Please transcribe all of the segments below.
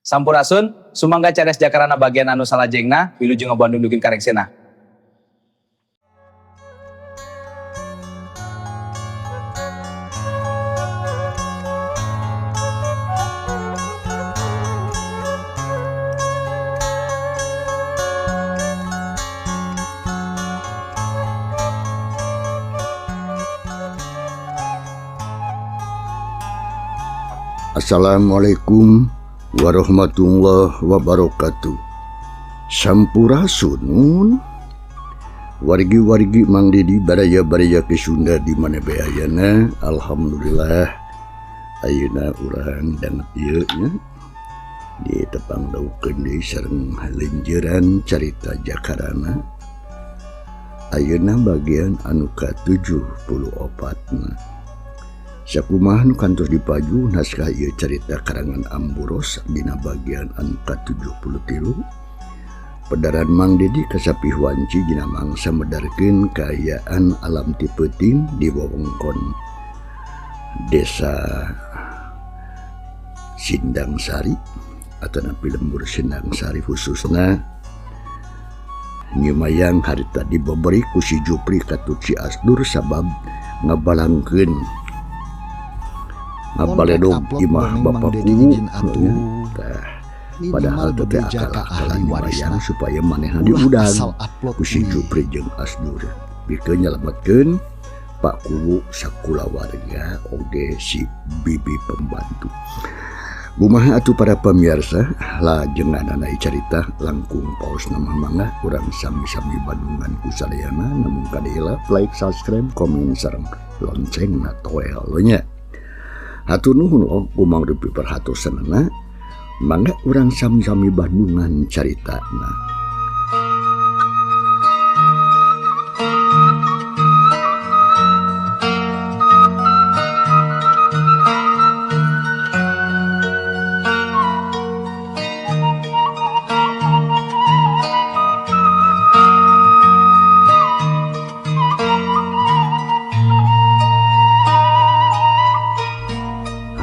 Sampurasun, sumangga cares jakarana bagian anu salajengna, wilujeng ngabandung dugin karengsena. Assalamualaikum warahmatullahi wabarakatuh. Sampurasun wargi-wargi Mang Didi baraya-baraya ke Sunda di mana bae ayana. Alhamdulillah ayeuna urang danget ieu nya di tepang daukeun deui sareng lenjeran carita Jakarana. Ayeuna bagian anu ka-74 na. Sakumaha nu kantos dipaju naskah ieu carita karangan Amburos dina bagian anu ka-73. Pedaran Mang Didi kasapih wanci dina mangsa medarkeun kaayaan alam ti peuting di wewengkon Desa Sindangsari atanapi lembur Sindangsari khususna Nyimayang harita dibeberi ku si Jupri katut si Asdur sabab ngabalangkeun ngabaledog imah Bapak Kuwu. Padahal teh akal-akalan Nyimayang supaya manehna diudang ku si Jupri jeung Asdur pikeun nyelametkeun Pak Kuwu sakulawarga oge si bibi pembantu. Kumaha atuh para pemirsa lajenganana carita langkung paos nama mangga urang sami-sami bandungan ku sadayana namun kadela like, subscribe, komen sareng loncengna toel nya. Hatur nuhun oh kumang rupi perhatosanana mangga urang sami-sami bandungan caritana.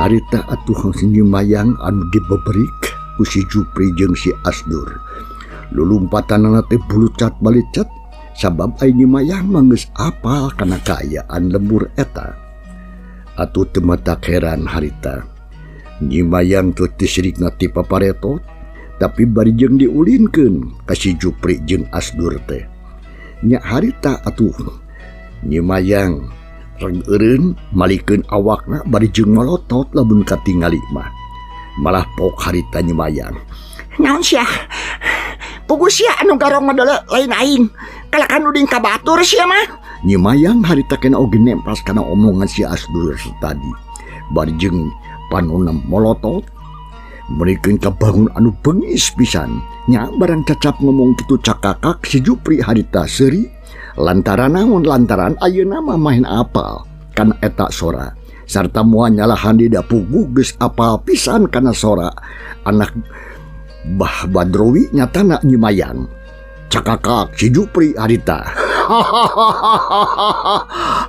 Harita atuh Nyimayang anu dibeberik ku si Jupri jeung si Asdur. Lulumpatanana teh bulucat balicat sabab ai Nyimayang mah geus apal kana kaayaan lembur eta. Atuh teu matak heran harita. Nyimayang teu tisirikna ti paparetot tapi bari jeung diulinkeun ka si Jupri jeung Asdur teh. Nya harita atuh Nyimayang reng eureun malikeun awakna bari jeung malotot lamun katingali mah. Malah pok harita Nyimayang. Naon sia? Pugu sia anu garong ngadele lain aing. Kalakan uding ka batur sia mah. Nyimayang harita kena oge nempas kana omongan si Asdur tadi. Bari jeung panonna molotot merikeun kabangun anu bengis pisan. Nya barang cacap ngomong kitu cakakak si Jupri harita seuri. Lantaran naon lantaran ayeuna mah main apal kana eta sora sarta moal nyalahan di dapugu geus apal pisan kana sora anak Bah Badrowi nyatana Nyimayang. Cakakak si Jupri harita.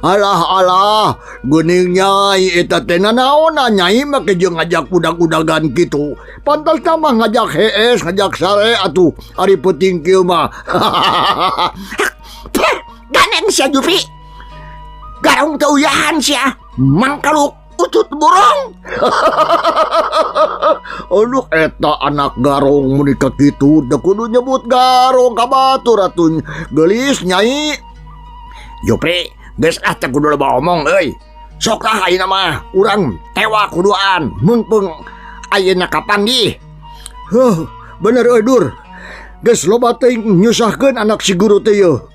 Alah alah geuning nyai eta teh nanaonan nyai mah ke jeung ngajak udag-udagan kitu. Pantasna mah ngajak hees ngajak sare atuh ari peuting kieu mah. Ganeng sia Jupri. Garong teu uyahan sia, mangkaluk utut burung. Aduh eta anak garong mun ka kitu teu kudu nyebut garong ka batur atuh geulis nyai. Jupri, geus ah teu kudu loba omong euy. Sok lah ayeuna mah urang tewa kuduan meungpeung ayeuna kapanggih. Heuh, bener euy Dur. Geus loba teuing nyusahkeun anak si guru teh yeuh.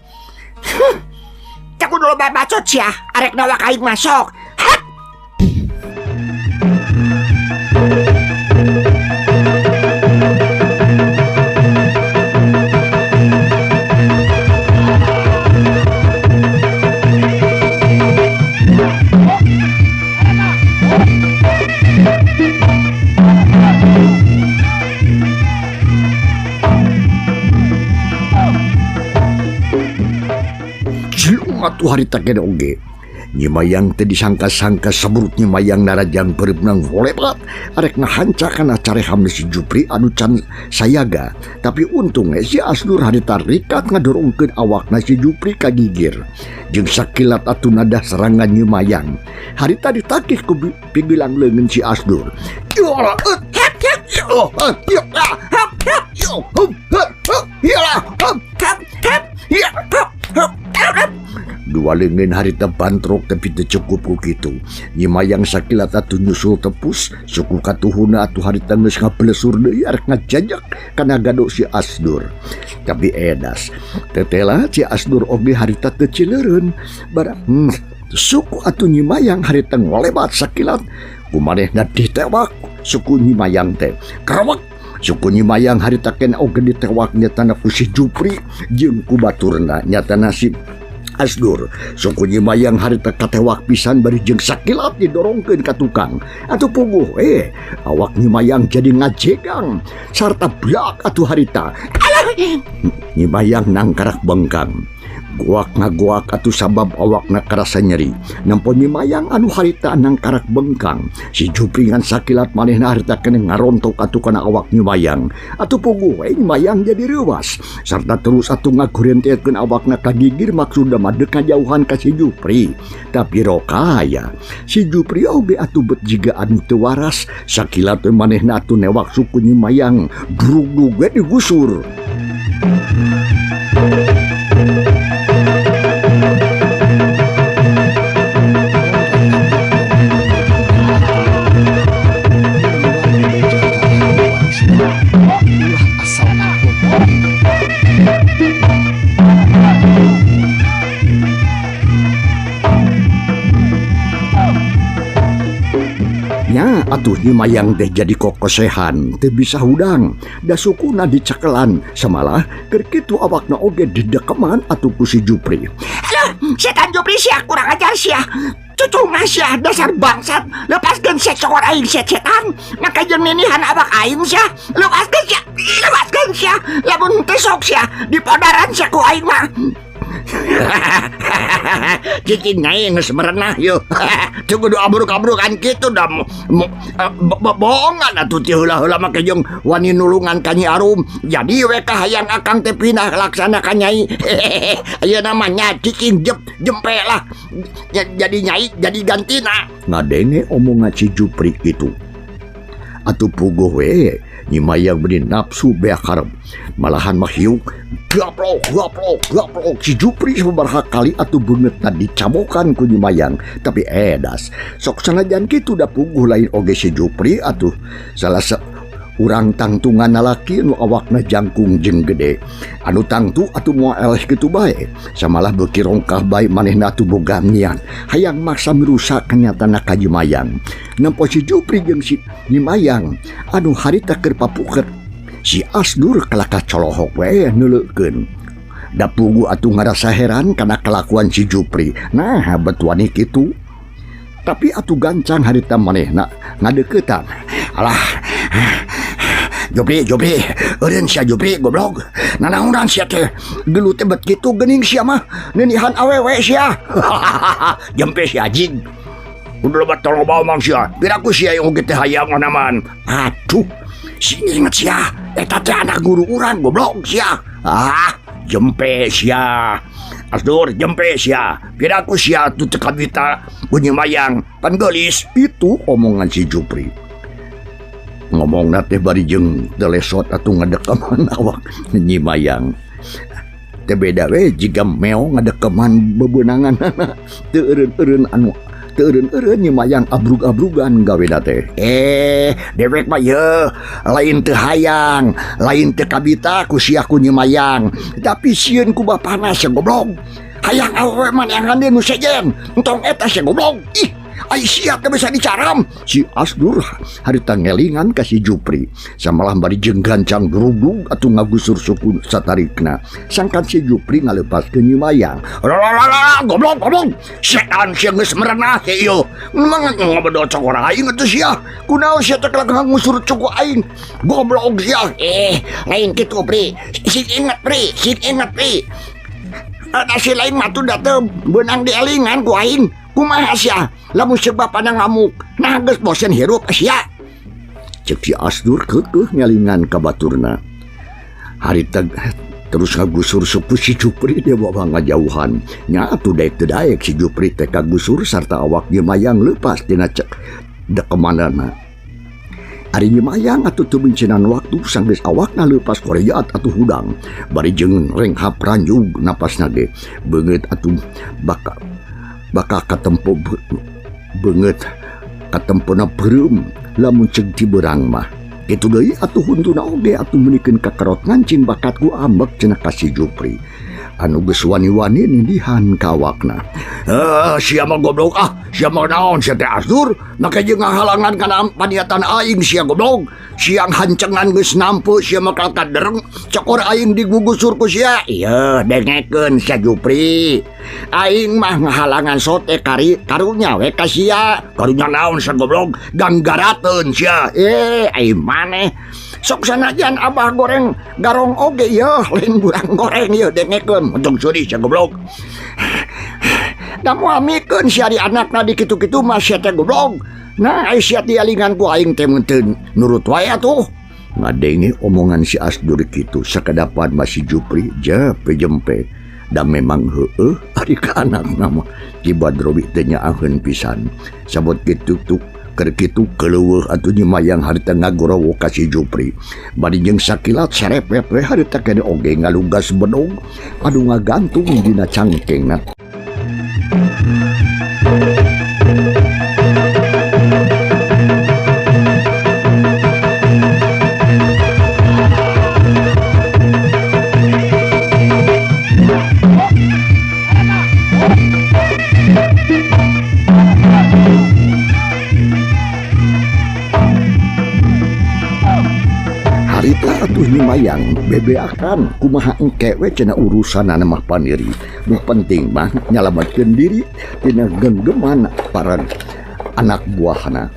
Teu kudu loba bacot sia, arek nawak aing mah sok. Hat. Atuh harita kene oge. Nyi Mayang teh disangka-sangka saburut Nyi Mayang narajang peureupna ngolebat arek ngahanca kana carehamna si Jupri anu can sayaga. Tapi untung si Asdur harita rikat ngadorongkeun awakna si Jupri ka gigir. Jeung sakilat atuh nadah serangan Nyi Mayang. Harita ditakih ku pigilang leungeun si Asdur. Dua leungeun harita bantrok tapi teu cukup ku kitu. Nyi Mayang sakilat atuh nyusul tepus, suku katuhuna atuh harita geus ngapelesur deui arek ngajajak kana gado si Asdur. Tapi edas, tetela si Asdur oge harita teu cileureun. Barang suku atuh Nyi Mayang harita ngolebat sakilat, kumanehna ditewak suku Nyi Mayang teh. Kerewek suku Nyi Mayang harita kena oge ditewak nyatana ku si Jupri jeung ku baturna nyatana si Asdur. Suku Nyi Mayang harita katewak pisan bari jeung sakilat didorongkeun ka tukang. Atuh puguh awak Nyi Mayang jadi ngajegang sarta blak atuh harita. Alah, Nyi Mayang nangkarak bengkang. Guak ngaguak atuh sabab awakna karasa nyeri. Nampo Nyi Mayang anu harita nangkarak bengkang. Si Jupri ngan sakilat manehna harita keneh ngarontok atuh kana awak Nyi Mayang. Atuh puguh we Nyi Mayang jadi reuwas sarta terus atuh ngagurentekeun awakna ka gigir maksudna mah deuk ngajauhan ka si Jupri. Tapi rokaya si Jupri oge atuh bet jiga anu teu waras. Sakilat we manehna atuh newak suku Nyi Mayang drugdug we digusur. Nya atuh Nyi Mayang teh jadi kokosehan, teu bisa hudang, da sukuna dicekelan, samalah keur kitu awakna oge didekeman atuh ku si Jupri. Aduh, setan Jupri sia kurang ajar sia. Cucungna sia dasar bangsat, lepaskeun sia cokor aing sia setan, maka jeung ninihan awak aing sia, lepaskeun sia, lepaskeun sia, lamun teu sok sia dipodaran sia ku aing mah. Cicing nyai geus merenah yeuh. Teu kudu abruk-abrukan kitu da bohongan atuh ti heula-heula make jeung wani nulungan ka Nyi Arum. Jadi we kahayang akang teh pindah laksana ka nyai. Ayeuna mah nya cicing jempe lah. Jadi nyai jadi gantina. Ngadenge omongan si Jupri kitu. Atuh puguh we Nyi Mayang beri nafsu beak harep. Malahan mah hiuk gaplok gaplok gaplok si Jupri sababaraha kali atuh beungeutna dicabokan ku Nyi Mayang. Tapi edas sok sanajan kitu da puguh lain oge si Jupri atuh salah urang tangtungan lalaki nu awakna jangkung jeung gede. Anu tangtu atuh moal eleh kitu bae. Samalah beuki rongkah bae manehna atuh boga niat hayang maksa mirusak kenyatana ka Nyi Mayang. Nempo si Jupri jeung si Nyi Mayang anu harita keur papuket. Si Asdur kalakah colohok we neuleukeun. Da puguh atuh ngarasa heran kana kelakuan si Jupri. Nah, bet wani kitu. Tapi atuh gancang harita manehna ngadeuketan. Alah, Jupri, Jupri, eureun sia Jupri goblok. Nanaonan sia teh? Gelut teh bet kitu geuning sia mah. Ninihan awewe sia. Jempe sia jig. Udah loba tolong bawa mang sia. Piraku sia yang oge teh hayang anaman. Aduh, si inget sia. Eta teh anak guru urang goblok sia. Ah, jempe sia. Asdur jempe sia. Piraku sia tu teu kabita ku Nyi Mayang. Pan geulis itu omongan si Jupri. Ngomongna teh bari jeung telesot atuh ngadekaman awak Nyi Mayang. Teh beda we jiga meo ngadekaman bebeunanganana. Teu eureun-eureun anu teu eureun-eureun Nyi Mayang abrug-abrugan gawena teh. Dewek mah yeuh lain teu hayang, lain teu kabita ku sia ku Nyi Mayang. Tapi sieun ku bapana sia goblok. Hayang awewe mah neangan deui nu sejen. Entong eta sia goblok. Ih, ai sia teh bisa dicaram. Si Asdur harita ngelingan ka si Jupri. Samalah bari jeung gancang gerudug atuh ngagusur suku satarikna. Sangkan si Jupri ngalepaskeun Nyi Mayang. Lalalala, goblok goblok. Setan sia geus merenah ke ieu. Memang ngabedol cokor aing atuh sia. Kunaon sia teh kelak ngusur cuku aing. Goblok sia. Lain kitu Pri. Sing inget Pri, sing inget Pri. Ada si lain mah tuh da teu beunang dielingan ku aing. Kumaha sia lamun ceuk bapana ngamuk? Nah geus bosen hirup sia. Cek si Asdur keukeuh nyalingan ka baturna. Harita terus ngagusur suku si Jupri dia bawa ngajauhan. Nya atuh daek teu daek si Jupri teh kagusur sarta awak Nyi Mayang leupas tina cek dekemanana. Ari Nyi Mayang atuh teu mincinan waktu sanggeus awakna leupas koreat atuh hudang. Bari jeung renghap ranjug napasna ge. Beungeut atuh baka katempo beungeut katempona beureum lamun ceuk ciberang mah. Kitu deui atuh huntuna oge atuh meunikeun kakerot ngancing bakat ku ambek cenah ka si Jupri. Anu geus wani-wani nindihan ka awakna. Sia mah goblok ah, sia mah naon sia teh Asdur, make jeung ngahalangan kana paniatan aing sia goblok. Siang hancengan geus nampu sia mah kadereng, cokor aing digugusur ku sia. Ieu dengekeun sia Jupri. Aing mah ngahalangan sote kari karunya we ka sia. Karunya naon sia goblok, ganggarateun sia. Aing maneh sok sanajan abah goreng garong oge ieu lain burang goreng ieu dengekeun. Untung suri sia goblok. Da moal mikeun sia di anakna di kitu-kitu mah sia teh goblok. Nah, ai sia dialingan ku aing teh mun teu nurut wae atuh. Ngadenge omongan si Asdur kitu sakadapan mah si Jupri jepe jempe. Da memang heueuh ari ka anakna mah Ki Badrowi teh nyaaheun pisan. Sabot kitu tuk keur kitu keuleueuh atuh Nyi Mayang harita ngagorowo ka si Jupri. Bari jeung sakilat serepet we harita kene oge ngalugas bedog anu ngagantung dina cangkengna. Harita atuh Nyi Mayang bebeakan kumaha engke we cenah urusanana mah paniri. Nu penting mah nyalametkeun diri tina genggeman para anak buahna.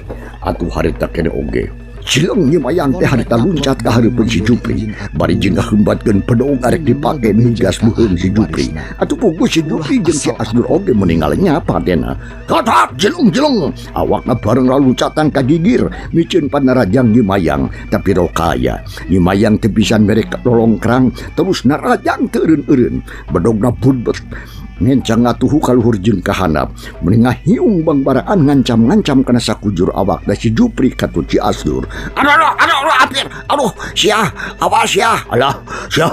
Atuh harita kene oge. Cileng Nyi Mayang teh harita luncat ka hareupeun si Jupri. Bari jeung ngahembatkeun pedog arek dipake migas beuheung si Jupri. Atuh puguh si Jupri jeung si Asdur oge meninggal nyapa dena. Katak jeleng jeleng awakna bareng laluncatan ka gigir miceun panarajang Nyi Mayang tapi rokaya. Nyi Mayang teu pisan mere lolongkrang terus narajang teu eureun-eureun. Bedogna budbet ngencang ngatuhu kaluhur jeung kahandap. Meni ngahiung bangbaraan ngancam-ngancam kana sakujur awak da si Jupri katut si Asdur. Aduh, aduh, aduh, aduh, apir. Aduh, sia, awas sia. Alah, sia.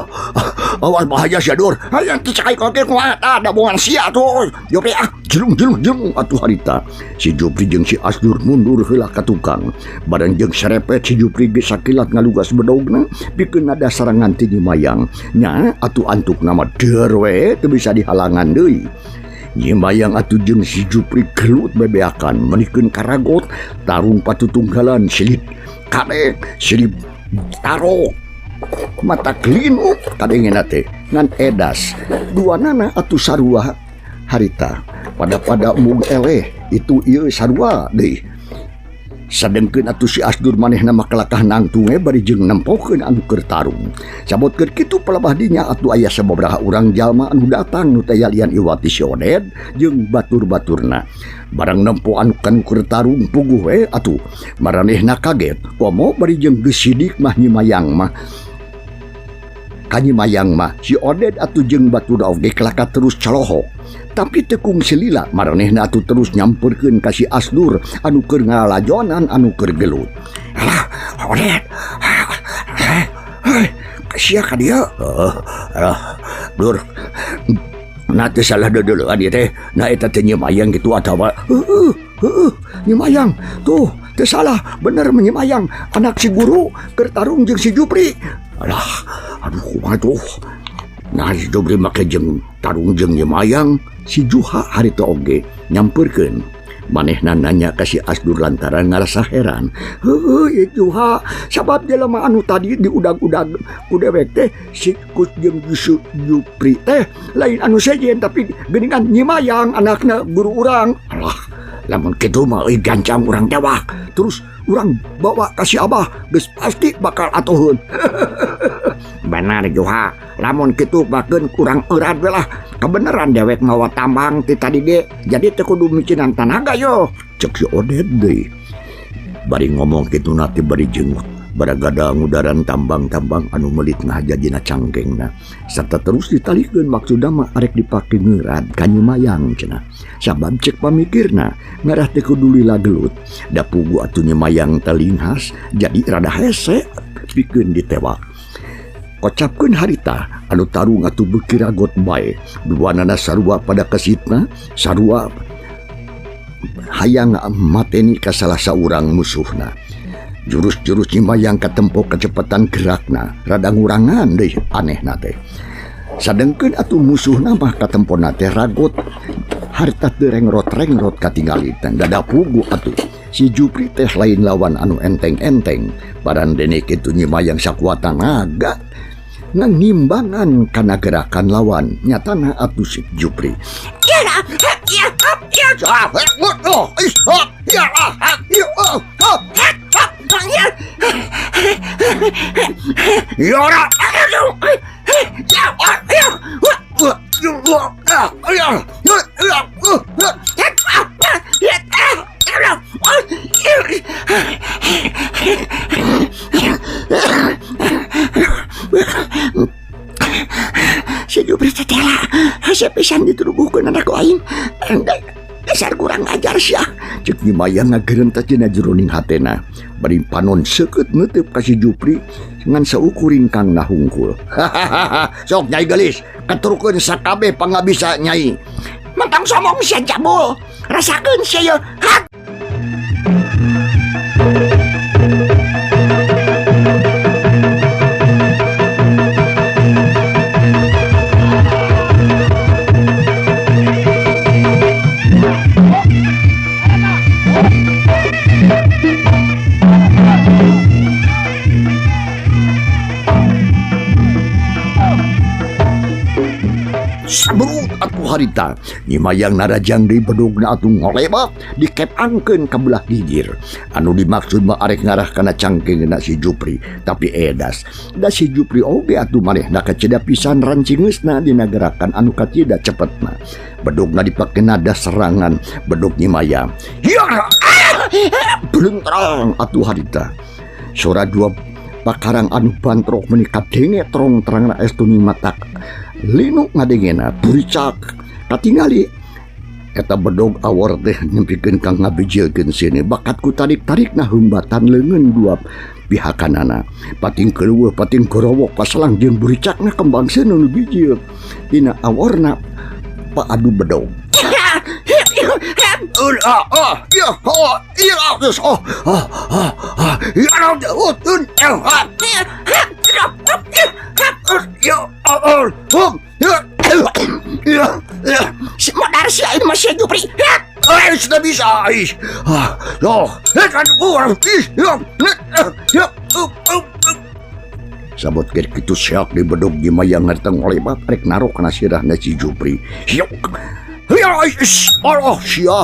Awas bahaya sia Dur. Hayang ti cai koke kumaha tah da bongan sia tuh. Jupri ah. Jelung jelung jelung atuh harita. Si Jupri jeung si Asdur mundur heula ka tukang. Bareng jeung serepet si Jupri geus sakilat ngalugas bedogna pikeun nada sarangan ti Nyi Mayang. Nya atuh antukna mah deur we teu bisa dihalangan deui. Nyi Mayang atuh jeung si Jupri gelut bebeakan menikeun karagot tarung patutunggalan silip kadek silip tarok mata kelinuk kadengena teh ngan edas dua nana atuh sarua harita pada-pada mung eleh itu ieu sarua deui. Sadengkeun atuh si Asdur manehna mah kalakah nangtung we bari jeung nempokeun anu keur tarung. Sabot keur kitu palebah dinya atuh aya sababaraha urang jalma anu datang nu teh yalian iwati si Oded jeung batur-baturna. Barang nempo anu kan keur tarung puguh we atuh maranehna kaget komo bari jeung geus sidik mah Nyi Mayang mah. Ka Nyi Mayang mah si Oded atuh jeung batur oge kalakah terus colohok. Tapi tekung selila maranehna atuh terus nyamperkeun ka si Asdur anu keur ngalajonan anu keur gelut. Alah, Oded. Hei, sia ka dieu? Alah, Dur. Nah teu salah deudeuleun ieu teh. Nah eta teh Nyi Mayang kitu atawa heueuh, heueuh, Nyi Mayang. Tuh, teu salah, bener Nyi Mayang, anak si guru keur tarung jeung si Jupri. Alah, aduh kumaha tuh. Nah si Jupri make jeung tarung jeung Nyi Mayang, si Juha harita oge nyamperkeun. Manehna nanya ka si Asdur lantaran ngarasa heran. Heueuh, ieu Juha, sabab jelema anu tadi diudag-udag ku dewek teh si Kus jeung si Jupri teh lain anu sejen tapi geuningan Nyi Mayang anakna guru urang. Alah, lamun kitu mah euy gancang urang tewak. Terus urang bawa ka si Abah geus pasti bakal atoheun. Benar Juha, lamun kitu bakeun kurang eurat we lah. Kebeneran dewek mawa tambang ti tadi ge, jadi teu kudu micinan tanaga yo. Cek si Odet deui. Bari ngomong kitu na teh bari jengut. Baragada ngudaran tambang-tambang anu melit ngahaja dina cangkengna. Serta terus ditalikeun maksudna mah arek dipake ngeurad ka Nyi Mayang cenah. Sabab cek pamikirna ngarah teu kudu lila gelut. Da pugu atuh Nyi Mayang teh linghas jadi rada hese pikeun ditewak. Kocapkeun harita anu tarung atuh beuki ragot bae. Duanana sarua pada kesitna, sarua hayang mateni ka salah saurang musuhna. Jurus-jurus Nyi Mayang katempo kecepatan gerakna rada ngurangan deui anehna teh. Sadengkeun atuh musuhna mah katempona teh ragot harita teu rengrot-rengrot katingali teh dada pugu atuh. Si Jupri teh lain lawan anu enteng-enteng. Barandene kitu Nyi Mayang sakuat tanaga ngimbangan kana gerakan lawan nyatana atuh si Jupri. Si Jupri teh tela, hese pisan dituduhkeun anak aing. Dasar kurang ajar sia. Cek Nyi Mayang ngagerentas dina jeroning hatena. Bari panon seukeut neuteub ka si Jupri ngan saukur ringkangna hungkul. Sok Nyai Gelis, katurukeun sakabeh pangabisa Nyai. Mentang somong sia jabul. Rasakeun sia ye. Hak. Sabrut atuh harita. Nyi Mayang narajang deui bedogna atuh ngolebak dikepangkeun ka belah gigir. Anu dimaksud mah arek ngarah kana cangkengna si Jupri, tapi edas. Da si Jupri oge atuh manehna kacida pisan rancingeusna dina gerakan anu kacida cepetna. Bedogna dipake nada serangan bedog Nyi Mayang. Hiya! Belentrang atuh harita. Sora dua pakarang anu bantrok meuni kadenge trong terangna estu ning matak. Linu ngadengena buricak katingali eta bedog awor teh nyempikeun ka ngabijilkeun sini bakat ku tarik-tarikna heumbatan leungeun dua pihakanana pating keuleuh pating gorowok paselang jeung buricakna kembang seuneu nu bijil dina aworna paadu bedog. Modar sia ini masih Jupri. Sudah bisa. Sabot ger kitu seak di bedog Nyi Mayang ngarteng ngolebat rek narok kana sirahna si Jupri. Allah sia,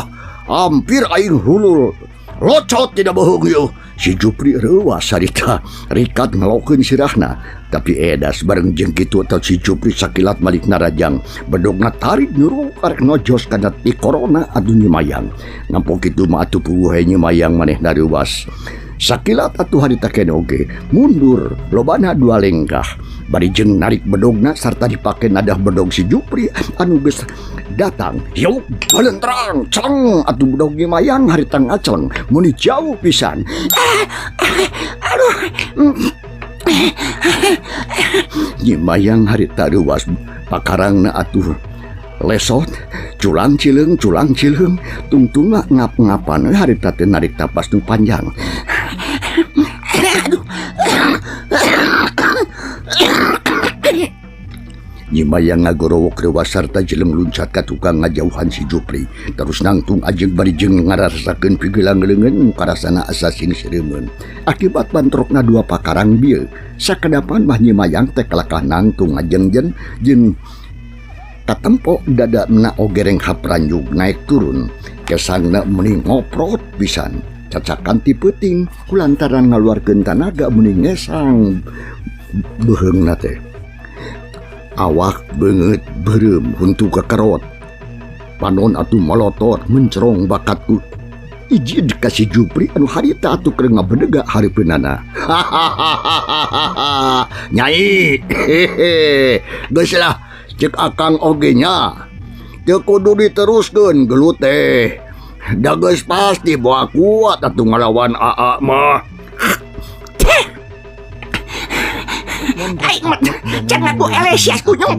hampir aing hulul. Locot tidak bohong yo. Si Jupri reuas harita rikat ngelokeun sirahna, tapi edas bareng jeung kitu atau si Jupri sakilat malik narajang bedogna tarik nyuruk arek nojos kana ti korona atuh Nyi Mayang. Ngampok kitu mah atuh puguh Nyi Mayang manehna reuas. Sakilat atuh harita kene oge mundur lobana dua lengkah bari jeung narik bedogna sarta dipake nadah bedog si Jupri anu geus datang. Yuk balentrang celeng atuh bedog Nyi Mayang harita ngaceleng muni jauh pisan. Aduh. Nyi Mayang harita reuas pakarangna atuh lesot culang cileung tungtunga ngap-ngapan harita teh narik tapas nu panjang. Aduh. Nyi Mayang ngagorowok reuas sarta jeleng luncat ka tukang ngajauhan si Jupri terus nangtung ajeng bari jeung ngarasakeun pigelang leungeun nu karasana asa sing sireumeun akibat bantrokna dua pakarang bieu. Sakadapan mah Nyi Mayang teh kalakah nangtung ngajengjen jeung katempo dada na ogereng hapranjug naik turun kesangna meni ngoprot pisan cacakan ti peuting kulantaran ngaluarkeun tanaga meni ngesang Beuheungna teh. Awak beungeut beureum huntu kakarot. Panon atuh molotot mencerong bakatku. Ijid ka si Jupri anu harita atuh keur ngabedega hareupeunana. Nyai, hehe. Geus lah cek akang oge nya. Teu kudu diteruskeun gelut teh. Da geus pasti boa kuat atuh ngalawan aa mah. Aing mah can ngaku eleh sia kunyuk.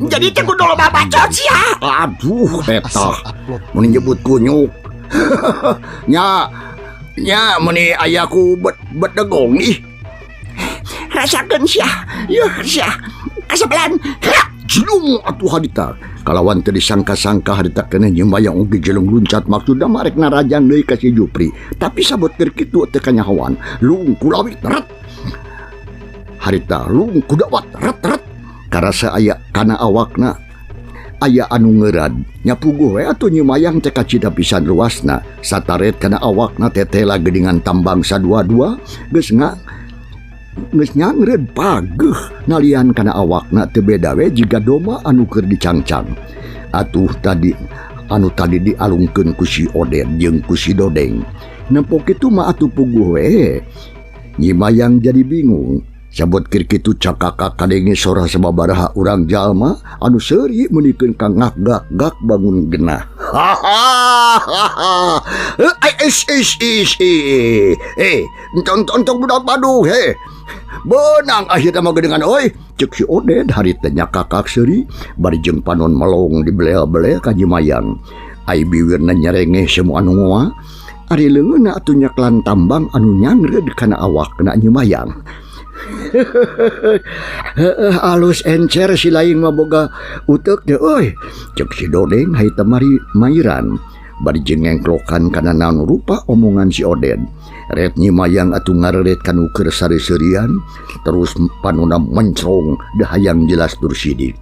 Jadi teh kudu loba bacot sia. Aduh eta mun nyebut kunyuk. Nya nya meuni aya ku bet degong ih. Rasakeun sia. Yuh sia. Kasebelan. Jelung atuh harita. Kalawan teu disangka-sangka harita keneh Nyi Mayang oge jelung luncat maksudna mah rek narajang deui ka si Jupri. Tapi sabot keur kitu teu kanyahoan. Lung kulawit ret. Harita lung kudawat ret ret. Karasa aya kana awakna aya anu ngeurad. Nya puguh we atuh Nyi Mayang teh kacida pisan luasna. Sataret kana awakna tetela geuningan tambang sadua-dua geus geus nyangreud pageuh nalian kana awakna teu beda we jiga domba anu keur dicangcang. Atuh tadi anu tadi dialungkeun ku si Oded jeung ku si Dodeng. Nempo kitu mah atuh puguh we. Nyi Mayang jadi bingung. Sabot keur kitu cakakak kadenge sora sababaraha urang jalma anu seuri meunikeun ka ngak-gak-gak bangun genah. Is is is eh entong entong budak Bandung he. Benang akhirna mah geuningan euy. Ceuk si Oded harita nya kakak seuri bari jeung panon melong dibelea-belea ka Nyi Mayang. Ai biwirna nyerengeh semua anu ngoa. Ari leungeunna atuh nyaklan tambang anu nyangreud kana awakna Nyi Mayang. Heeh alus encer si laing mah boga uteuk teh euy. Ceuk si Dodeng harita mari mairan bari jeung ngengklokan kana naon rupa omongan si Oded. Ret Nyi Mayang atuh ngareret kanu keur sari-seurian terus panona mencrong da hayang jelas tur sidik.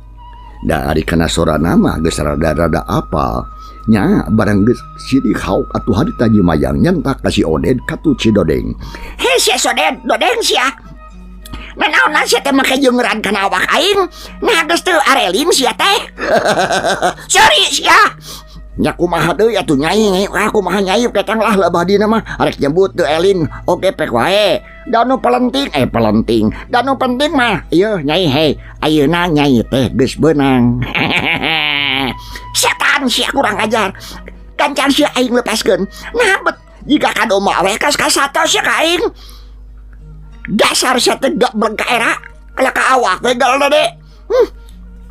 Da ari kana sorana mah geus rada-rada apal. Nya barang geus sidik hauk atuh harita Nyi Mayang nyentak ka si Oded katut si Dodeng. Hei sia Oded, Dodeng sia. Nanaonan sia teh make jeung ngeran kana awak aing. Nah geus teu areling sia teh. Sorry sia. Nya kumaha deui atuh nyai, kumaha nyai ketang lah lebah dina mah arek nyebut teu elin oge pek wae. Da nu pelenting pelenting. Da nu penting mah ieu nyai hei ayeuna nyai teh geus beunang. Setan sia kurang ajar. Gancan sia aing lepaskeun. Nah bet jiga ka domba we kas kasato sia ka aing. Dasar sia teh gak beleg ka era kalah ka awak we gal dede.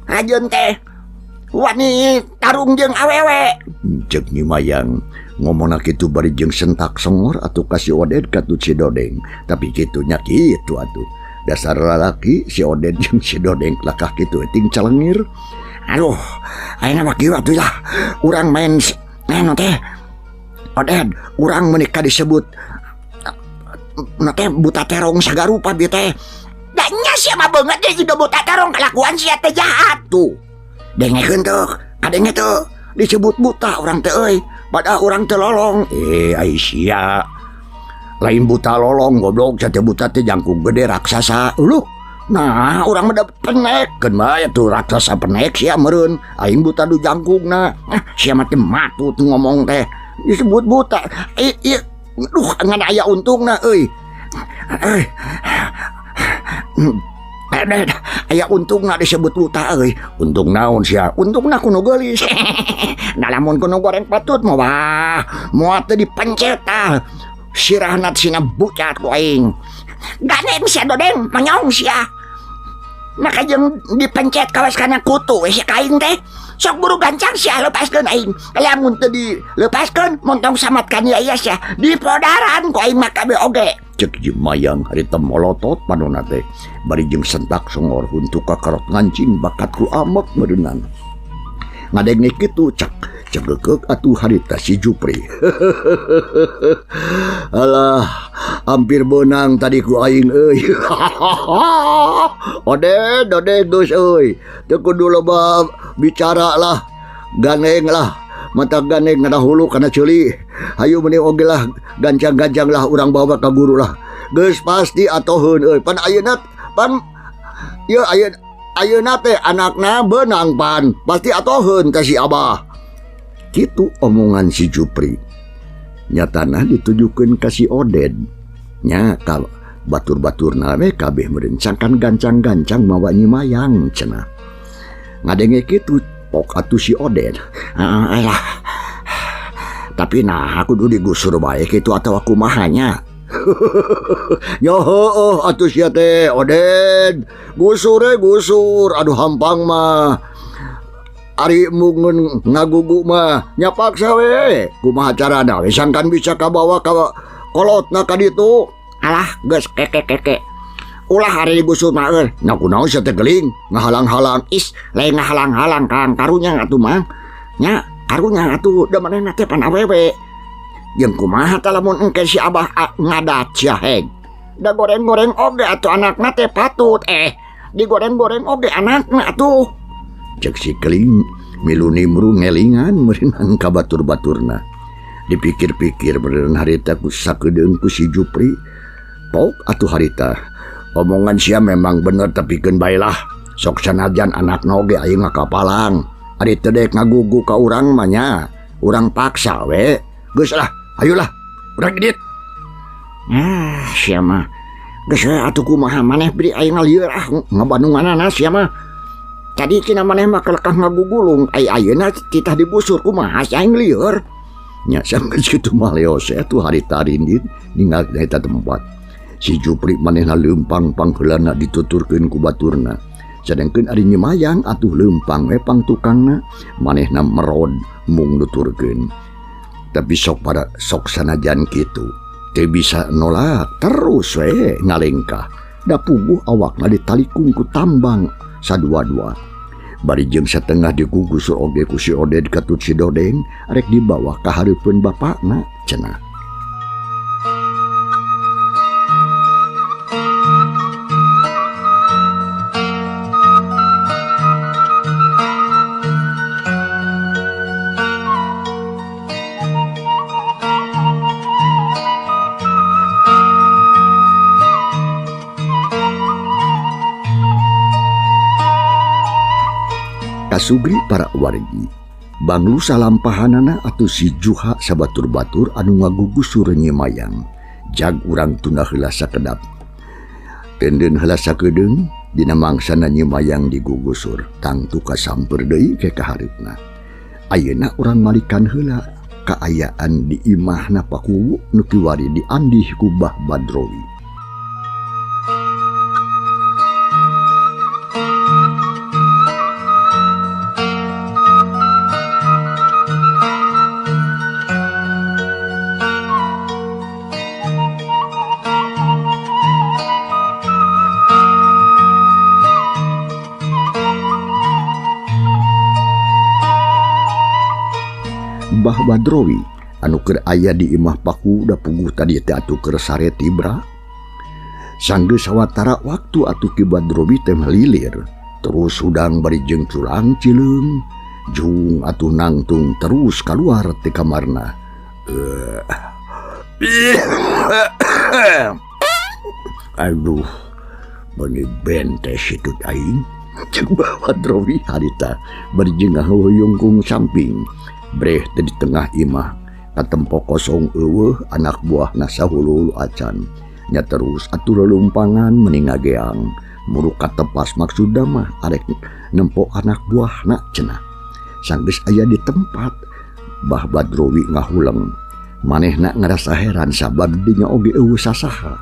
Ajeun teh wani tarung jeung awewe. Ceuk Nyi Mayang ngomongna kitu bari jeung sentak sengor atuh ka si Oded katut si Dodeng. Tapi kitu nya kitu atuh. Dasar lalaki si Oded jeung si Dodeng lakah kitu ting calengir. Aduh, ayeuna mah kieu atuh lah. Urang main anu teh Oded, urang meuni ka disebut na teh buta terong sagarupa bieu teh. Da nya sia mah beungeut teh jiga buta terong kalakuan sia teh jahat tuh. Dengekeun teu, kadenge teu disebut buta urang teh euy, padahal urang teh lolong. Ai sia. Lain buta lolong goblok sia teh buta teh jangkung gede raksasa. Uluh. Nah, urang mah da penek keun bae atuh raksasa penek sia meureun. Aing buta du jangkungna. Ah, sia mah teh matut ngomong teh disebut buta. Ieu duh ngan aya untungna euy. Aya untungna disebut buta euy. Untung naon sia? Untungna kuno geulis. Nah lamun kuno goreng patut mah wah, moal teu dipencet tah. Sirahna sina bucat ku aing. Ganeng sia Dodeng, manyong sia. Maka jeung dipencet kawas kana kutu we sia ka aing teh. Sok buru gancang sia lepaskeun aing. Lamun teu dilepaskeun montong samat ka nya sia dipodaran ku aing mah kabeh oge. Ceuk Nyi Mayang harita molotot panona teh bari jeung sentak songor huntu kakarot ngancing bakat ku amek meureunang. Ngadenge kitu cak cegekek atuh harita si Jupri. Alah, hampir benang tadi ku aing euy. Oded, Dodeng geus euy. Teu kudu loba bicara lah. Gandeng lah. Mata gandeng ngadahulu kana ceuli. Hayu meuni oge lah gancang-gancang lah urang bawa ka guru lah. Geus pasti atoheun euy. Pan ayeuna pan ieu ayeuna teh anakna beunang pan. Pasti atoheun ka si Abah. Kitu omongan si Jupri. Nyatana ditujukeun ka si Oded. Nya ka batur-baturna we kabeh meureun sangkan gancang-gancang mawa Nyi Mayang cenah. Ngadenge kitu pok atuh si Oded. Alah. Tapi nah aku kudu digusur bae kitu atawa kumaha nya. Nya heueuh atuh sia teh Oded. Gusur we gusur, aduh hampang mah. Ari mungun ngagugu mah nya paksa we. Kumaha carana we sangkan bisa kabawa ka kolotna ka ditu. Alah geus keke-keke. Ulah ari digusur mah euy. Nya kunaon sia teh geuling ngahalang-halang. Is lain ngahalang-halang Kang, karunya atuh mah. Nya karunya atuh da manehna teh pan awewe. Jeung kumaha tah lamun engke si Abah ngadat sia heg. Da goreng-goreng oge atuh anakna teh patut digoreng-goreng oge anakna atuh. Cek si keling milu nimru ngelingan meureunang ka batur-baturna. Dipikir-pikir meureun harita ku sakedeung ku si Jupri. Pok atuh harita. Omongan sia memang bener tapi keun bae lah. Sok sanajan anakna oge aing ngakapalang. Ari teu dek ngagugu ka urang mah nya. Urang paksa we. Geus lah, ayolah. Urang indit. Ah, sia mah. Geus we atuh kumaha maneh beri aing ngalieur ah ngabandunganana sia mah. Tadi cenah maneh mah kelekah ngagugulung, ai ayeuna titah digusur kumaha sia aing lieur. Nya sanggeus kitu mah leos atuh harita rindit ninggal eta tempat. Si Jupri manehna leumpang pangheulana dituturkeun ku baturna. Sedengkeun ari Nyi Mayang atuh leumpang we pangtukangna, manehna merod mung nuturkeun. Tapi sok pada sok sanajan kitu, teu bisa nolak terus we ngalengkah. Da puguh awakna ditalikung ku tambang sadua-dua. Bari jeung satengah digugusur oge ku si Oded katut si Dodeng arek dibawa ka hareupeun bapakna cenah. Kasugri para wargi, banglu salampahanana atuh si Juha sabatur-batur anu ngagugusur Nyi Mayang. Jag urang tunda heula sakedap. Tenden heula sakedeung dina mangsana Nyi Mayang digugusur, tangtu kasamper deui ke kahareupna. Ayeuna urang malikan heula kaayaan di imahna Pakuwu nu kiwari diandih ku Bah Badrowi. Bah Badrowi anu keur aya di imah Paku da puguh tadi teh atuh keur sare tibra. Sanggeus sawatara waktu atuh Ki Badrowi teh melilir, terus hudang bari jeung culang cileung, jung atuh nangtung terus kaluar ti kamarna. Aduh, beuni bentes hitut aing. Ceuk Bah Badrowi harita bari jeung ngahoyongkung samping. Breh teh di tengah imah katempo kosong eueuh anak buahna sahulu-hulu acan. Nya terus atuh lelumpangan meni ngageang muruk katepas maksudna mah arek nempo anak buahna cenah. Sanggeus aya di tempat Bah Badrowi ngahuleng. Manehna ngarasa heran sabab dinya oge eueuh sasaha.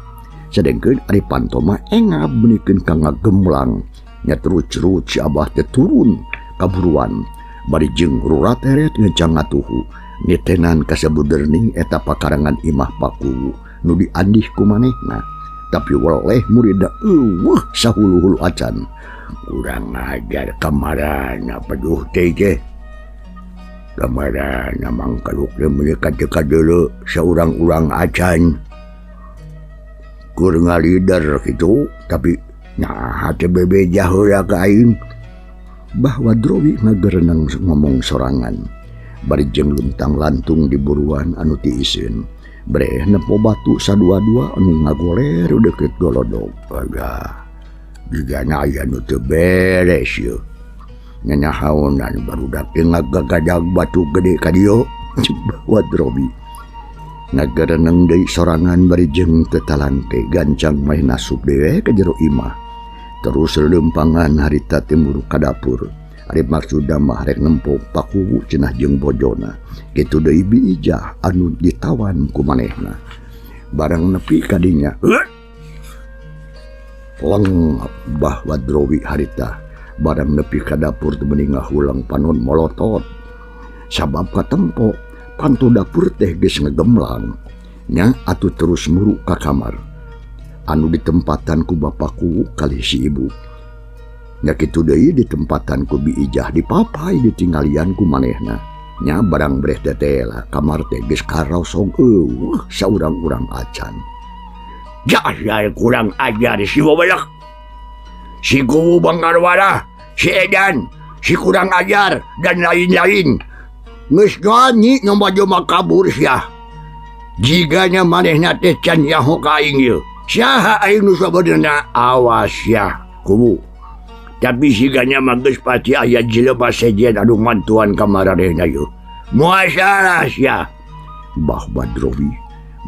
Sedengkeun ari panto mah engab meunikeun ka ngagemlang. Nya terus-terus si Abah teh turun kaburuan. Bari jeung rurat eret ngecang ngatuhu nitenan kasabuderning eta pakarangan imah Pakuwu nu diandih ku manehna. Tapi weleh muridna eueuh sahulu-hulu acan. Kurang ajar kamarana peduh teh teh. Kamarana mangkaluk teh meuni kadeuk-kadeuleu saurang-urang acan. Keur ngalider kitu tapi nah teh bebeja heula ka aing. Bah Badrowi ngagerenang ngomong sorangan. Bari jeung luntang lantung di buruan anu tiiseun. Breh nempo batu sadua-dua anu ngagoler deukeut golodog. Agah jigana aya nu teu beres yeuh. Nanahaonan barudak teh ngagagadag batu gede ka dieu. Wadrowi ngagareneng deui sorangan bari jeung teu talangke gancang mah nasup dewe ka jero imah. Terus lelempangan harita teh muru ka dapur. Ari maksudna mah rek nempo pakuwu cenah jeung bojona. Kitu deui Bi Ijah anu ditawan ku manehna. Barang nepi ka dinya. Leng Bah Wadrowi harita. Barang nepi ka dapur teh meni ngahulang panon molotot. Sabab katempo panto dapur teh geus ngegemlang. Nya atuh terus muru ka kamar. Anu ditempatan ku bapakku kalih si ibu. Nya kitu deui ditempatan ku Bi Ijah dipapai ditinggalian ku manehna. Nya barang breh tetela kamar teh geus karosong eueuh saurang-urang acan. Jasar kurang ajar si bobelek. Si kuwu Bangkarwara, si Edan, si kurang ajar dan lain-lain. Geus nyanyi nyoba jelema kabur sia. Jigana manehna teh can nyaho ka aing ieu. Saha aing nu sabenerna awas sia kuwu. Tapi sigana mah geus pasti aya jelema sejen anu mantuan ka maranehna ieu. Moal salah sia. Bah Badrowi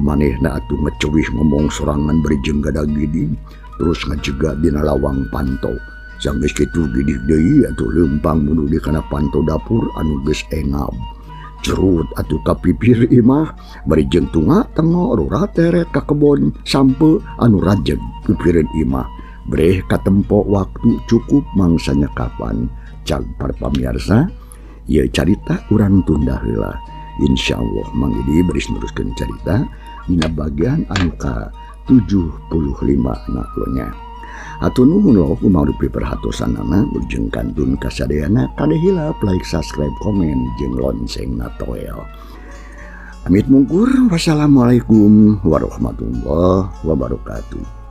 manehna atuh ngecewih ngomong sorangan bari jeung gadagiding terus ngajega dina lawang panto. Sanggeus kitu gidih deui atuh leumpang munduh di kana panto dapur anu geus engab. Cerut atuh ka pipir imah bari jeung tunga tengo rura teret ka kebon sampe anu rajeg pipireun imah. Breh katempo waktu cukup mangsanya kapan cag para pamiarsa ieu carita urang tunda heula. Insyaallah Mang Idi beris neruskeun carita dina bagian anu ka 75 na nya. Hatur nuhun loh kumarupi perhatosanana ujung kantun kasadayana kade hilap like subscribe komen jeung lonceng na toel. Amit mungkur, wassalamualaikum warahmatullahi wabarakatuh.